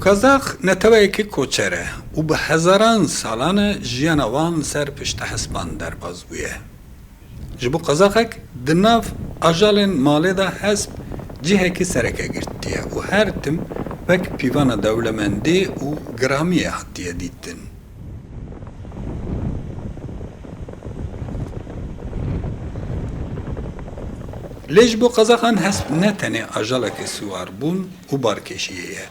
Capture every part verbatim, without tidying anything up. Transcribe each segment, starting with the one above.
Qazax neteweyekî koçer e û bi hezaran salan e jiyana wan li ser piştehespan derbas bûye. Ji bo qazaxek di nav ajalên malê de hesp cihekî sereke girtiye û her tim wek pîvana dewlemendî û giramiyê hatiye dîtin. Lê ji bo qazaxan hesp ne tenê ajaleke siwarbûn û barkêşiyê ye.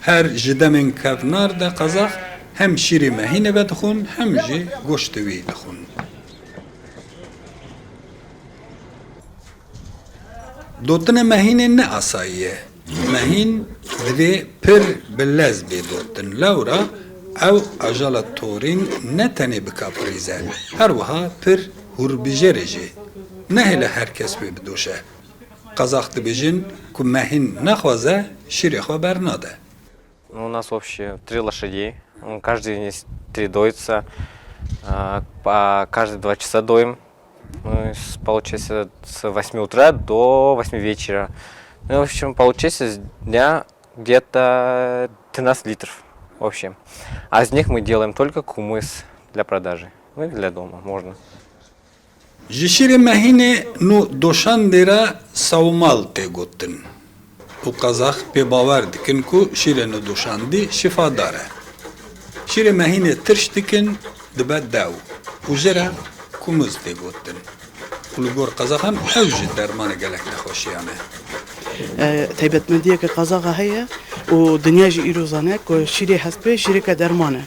Her ji demên kevnar de qazax hem şîrê mehînê vedixwin hem jî goştê wî dixwin. Dotina mehînê ne asayî ye. Mehîn divê pir bi lez bê dotin. Lewra ew ajala torîn ne tenê bikaparêze, her wiha pir hûrbijêr e jî. Nehêle her kes wê bidoşe. Qazax dibêjin ku mehîn nexwaze, şîrê xwe bernade. Ну, у нас вообще три лошади. М, Каждый день с- три доится. А, по каждые два часа доим. Мы с- получается с восьми утра до восьми вечера. Ну, в общем, получается с дня где-то тринадцать литров в общем. А из них мы делаем только кумыс для продажи. Ну и для дома можно. Ji şîrê mehînê nû doşandê re sawmal tê gotin û qazax pê bawer dikin ku şîrê nû doşandî şîfadar e. Şîrê mehînê tirş dikin, dibe dew û jê re kumuz tê gotin û li gor qazaxan ew jî dermanê gelek nexweşiyan e. E, taybetmendiyeke qazaxa heye û dinya jî îro zane ku şîrê hespê şîreke derman e.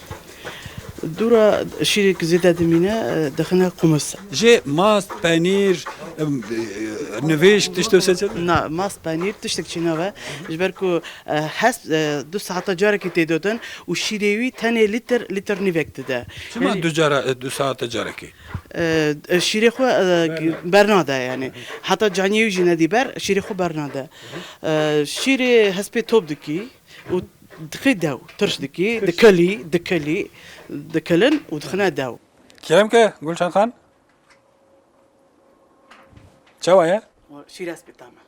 Dûra şîrek zêde dimîne, e, dixine qumis. Jê mast, penîr, em, e, nivêj, tişt wisa çi? Na, mast, penîr tiştek çênabe. Ji ber ku, e, hesp, e, du saeta carekî tê dotin û şîrê wî tenê lîtir, lîtir nîvek dide. Çima Yanî du cara, e, du saeta carekî? E, e, şîrê xwe, e, Bernade. Bernade yani. Heta caniyê wî jî nedî ber, şîrê xwe bernade. E, şîrê hespê top dikî. Û dixî dew, tirş dikî, dikilî, dikilî, dikilin û dixine dew. Kerem ke, Gulşan Xan? Çawa ye? Şîr hespê tam e.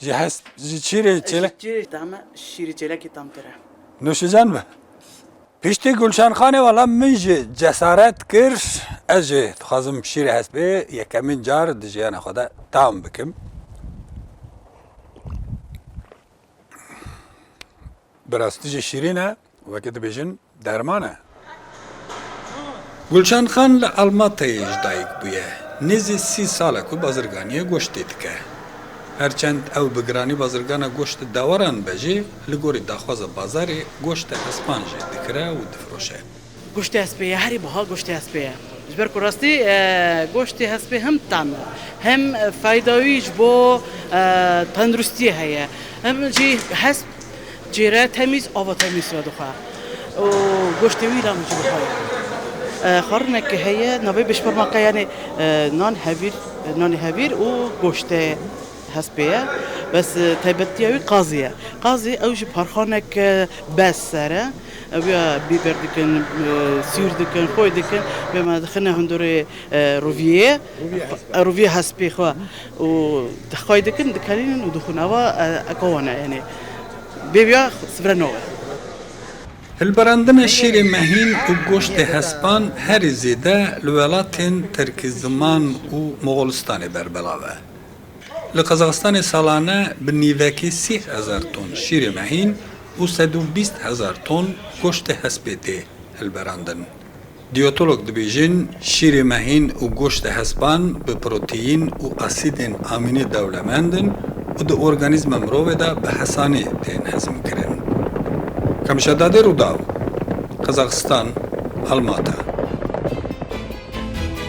Ji hesp, ji çîrê çêle- Ji çîrê tam e, şîrê çêlekî tamtir e. Nûşican be. Piştî Gulşan Xanê wala min jî cesaret kir, ez jî dixwazim şîrê hespê yekemîn car di jiyana xwe de tam bikim. Bi rastî jî şîrîn e, wekî dibêjin derman e. Gulşan Xan li Almatayê ji dayik bûye. Nêzî sî sal e ku bazirganiyê goştê dike. Her çend ew bi giranî bazirgana goşt di dewaran be jî, li gorî daxwaza bazarê goştê hespan jî dikire û difiroşe. Goştê hespê ye, herî biha goştê hespê ye. Ji ber ku rastî, e, goştê hespê hem tam e, hem, e, fayda wî ji bo, e, tenduristiyê heye. Hem jî hesp cêre temîz, ava temîz vedixwe. Û goştê wî lam jî biha ye. E, xwarineke heye, navê beşpermake, yani, e, nan hevîr, nanê hevîr û goştê hespê ye. Bes, e, taybetiya wî qazî ye. Qazî ew jî parxanek, e, bez ser e. Ew ya bîber dikin, e, sîr dikin, xwê dikin. Bê me dixine hundirê, e, rûviyê, Rûviyê hespê. E, rûviyê hespê xwe û xwê dikin, dikelînin û dixwin. Eva, e, eka wan e, yani bê wiya sivre nawe. Hilberandina şîrê mehîn û goştê hespan herî zêde li welatên Tirkiziman û Moxolistanê berbelav e. Li Qazaxistanê salane bi nîvekî sî hezar ton şîrê mehîn û sed û bîst hezar ton goştê hespê tê hilberandin. Diyetolog dibêjin, şîrê mehîn û goştê hespan bi proteîn û asîdên amînî dewlemend in û di organîzma mirovê de bi hesanî tên hezmkirin. Kamişa Dadê, Rûdaw, Qazaxistan, Almata.